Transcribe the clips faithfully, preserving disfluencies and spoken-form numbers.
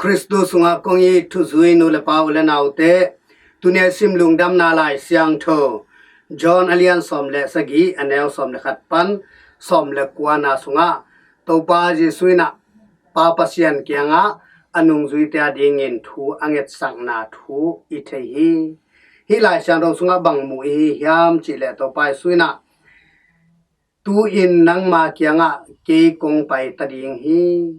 Khristu sungah kong it thuzui nu le pa, u le naute, tuni a sim Lungdamna Lai Siangtho John a lian sawm le sagih, a neu sawm le khat pan sawm le kuana sungah Topa Jesuh in ah Pa Pasian kiangah a nungzuite a dingin thu a ngetsakna thu i thei hi. Hih Lai Siangtho sungah bang mu i hi hiam cih leh Topa Jesuh in ah, "Tu-in nangma kiangah kei kong pai ta ding hi.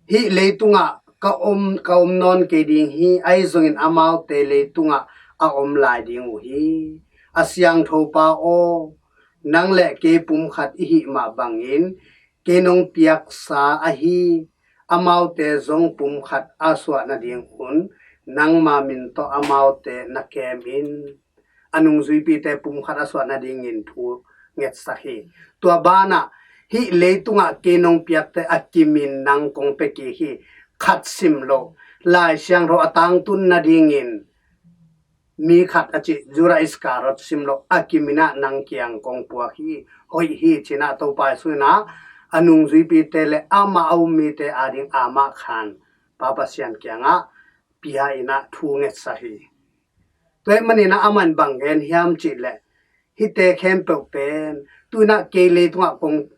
Hih leitungah ka om, ka om nawn kei ding hi, ahi zongin amaute leitungah a om lai ding uh hi. A Siangtho Pa aw, nang le kei pumkhat i hih mah bangin kei nong piaksa ahi amaute zong pumkhat a suah nadingun nangma min tawh amaute na kem in." A nungzuipite pumkhat a suah nadingin thu ngetsak hi. Tua banah, "Hih leitungah kei nong piakte a kimin nang kong pia kik hi." Khat sim lo. Lai Siangtho a tangtun nadingin mi khat a cih Judas Iskariot sim lo, "A kimin ah nang kiang kong puak hi, hoih hi," ci-in ah Topa Jesuh in ah a nungzuipite le amah a um mite ading amah khan Pa Pasian kiangah pia in ah thu ngetsak hi. Tua ahih manin ah aman bang gen hiam cih leh, "Hihte khempeuh pen tu-in ah kei leitungah kong,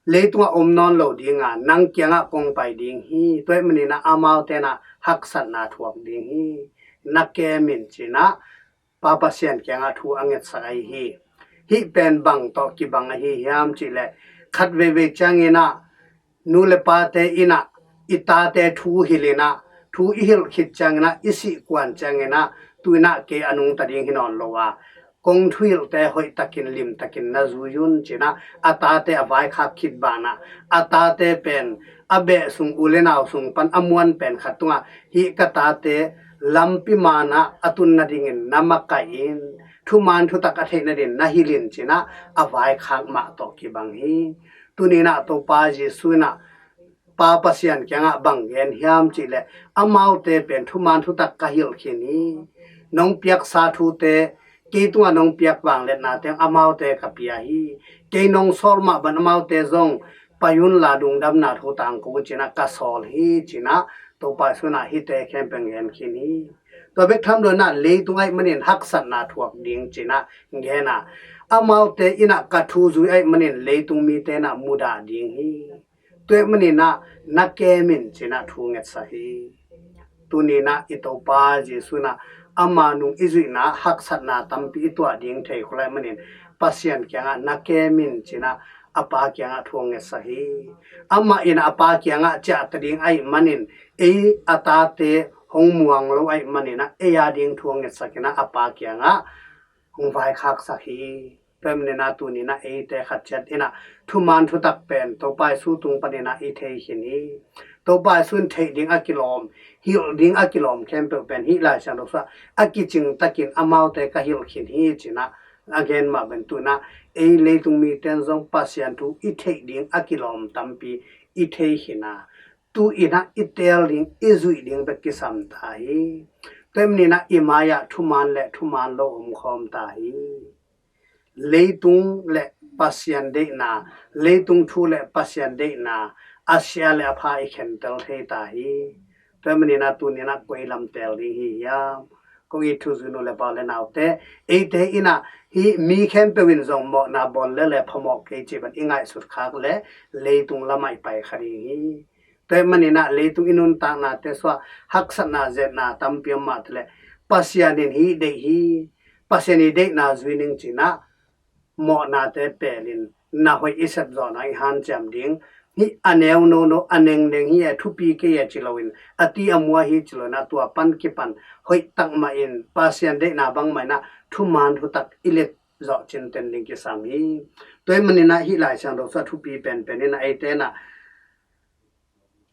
leitungah om nawn lo ding a, nang kiangah kong pai ding hi. Tua ahih manin ah amaute in ah haksatna thuak ding hi. Na kem in," ci-in ah Pa Pasian kiangah thu a ngetsak ahi hi. Hih pen bang tawh kibang ahi hiam cih leh, khat veivei ciangin ah nu le pate in ah i tate thu hilh in ah, thu i hilh khit ciangin ah, i sih kuan ciangin ah, "Tu-in ah kei a nungta ding hi nawn lo a, kong thuhilhte hoihtakin, limtakin na zui un," ci-in ah a tate a vaikhak khit banah, a tate pen a beh sung, u le nau sung pan a muan pen khat tungah, "Hih ka tate lampi man ah a tun nadingin na makaih in, thuman thutak a theih nadingin na hilh in," ci-in ah a vaikhak mah tawh kibang hi. Tuni-in ah Topa Jesuh in ah Pa Pasian kiangah bang gen hiam cih leh, "Amaute pen thuman thutak ka hilh khin hi. Nong piaksa thute, kei tungah nong piak vangliatnate amaute ka pia hi. Kei nong sawl mah bang amaute zong, 'Pai unla, lungdamna thu tangko un,' ci-in ah ka sawl hi," ci-in ah Topa Jesuh in ah hihte khempeuh gen khin hi. Tua bek tham lo-in ah leitung ahih manin haksatna thuak ding ci-in ah gen a, amaute in ah ka thu zui ahih manin leitung mite in ah mudah ding hi. Tua ahih manin ah na kem in, ci-in ah thu ngetsak hi. Tuni-in ah i Topa Jesuh in ah ama nung i zuihna haksatna tampi i tuah ding thei khol ahih manin Pasian kiangah na kem in, ci-in ah a Pa kiangah thu ngetsak hi. Amah in a Pa kiangah ciahta ding ahih manin ei a tate hong muang lo ahih manin ah ei a ding thu ngetsak in ah a Pa kiangah hong vaikhaksak hi. Tua ahih manin ah tuni-in ah eite khat ciat in ah thuman thutak pen Topa Jesuh tung panin ah i thei khin hi. Topa Jesuh in theih ding a kilawm, hilh ding a kilawm khempeuh pen hih Lai Siangtho sungah a kicing takin amaute ka hilh khin hi, ci-in ah a gen mah bangin tu-in ah ei leitung mite in zong Pasian thu i theih ding a kilawm tampi i thei khin a, tu-in ah i teel ding, i zuih ding bek kisam ta hi. Tua ahih manin ah i mai-ah thuman le thuman lo om khawm ta hi. Leitung le Pasian deihna, leitung thu le Pasian deihna, a sia le a pha i khentel thei ta hi. Tua ahih manin ah tuni-in ah koi lam teel ding hi hiam? Kong it thuzui nu le pa, u le naute, eite in ah hih mi khempeuh in zong mawhna bawl lel le phamawh kei cih bang i ngaihsut khak leh leitung lamah i pai kha ding hi. Tua ahih manin ah leitung i nuntaknate sungah haksatna, zetna tampi om mah taleh Pasian in hih deih hi, Pasian i deihna zui ning, ci-in ah mawhnate pelin na hoih i sep zawh nang i hanciam ding. Hih a neu nono, a nengdeng hi e, thupi kei e ci loin, a ti a mua hi ci loin ah tua pan kipan hoih tak mahin Pasian deihna bang mah in ah thuman thutak i let zawh cinten ding kisam hi. Tua ahih manin ah hih Lai Siangtho sungah thupi penpen in ah eite in ah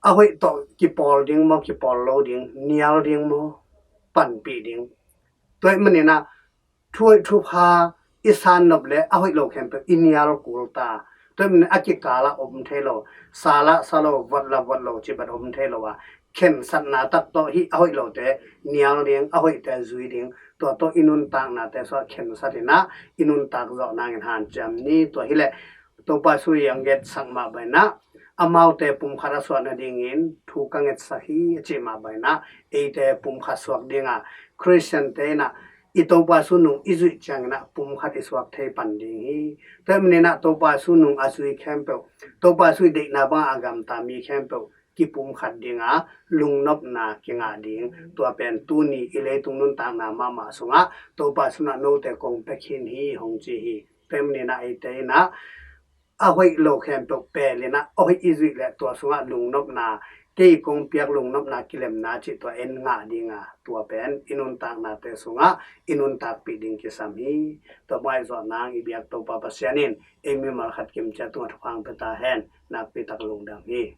a hoih tawh kipawl ding maw, kipawl lo ding, nial ding maw, panpih ding. Tua ahih manin ah thu hoih thu pha i san nop leh a hoih lo khempeuh i nial kul ta. Tua ahih manin a kikal ah om thei lo, sa lah sa lo, vot lah vot lo cih bang om thei lo a, khensatna tak tawh hih a hoih lote nial ding, a hoihte zui ding, tua tawh i nuntaknate sungah khensat in ah i nuntak zawh nangin hanciam ni. Tua hileh Topa Jesuh in a gensak mah bangin ah amaute pumkhat a suah nadingin thu ka ngetsak hi a cih mah bangin ah eite pumkhat suak ding a, Khristiante in ah i Topa Jesu nung i zuih ciangin ah pumkhat i suak thei pan ding hi. Tua ahih manin ah Topa Jesu nung a zui khempeuh, Topa Jesu i deihna bangah a gamta mi khempeuh kipumkhat ding a, lungnopna kingah ding. Tua pen tuni i leitung nuntakna mahmah sungah Topa Jesu in ah note kong pia khin hi hong ci hi. Tua ahih manin ah eite in ah a hoih lo khempeuh pelin ah a hoih i zuih leh tua sungah lungnopna, kei kong piak lungnopna kilemna cih tua en ngah ding a, tua pen i nuntaknate sungah i nuntakpih ding kisam hi. Tua bang ngaihsutna hang i biak Topa Pasian in ei mimal khat kim ciat tungah thupha hong pia ta hen. Nakpi tak lungdam hi.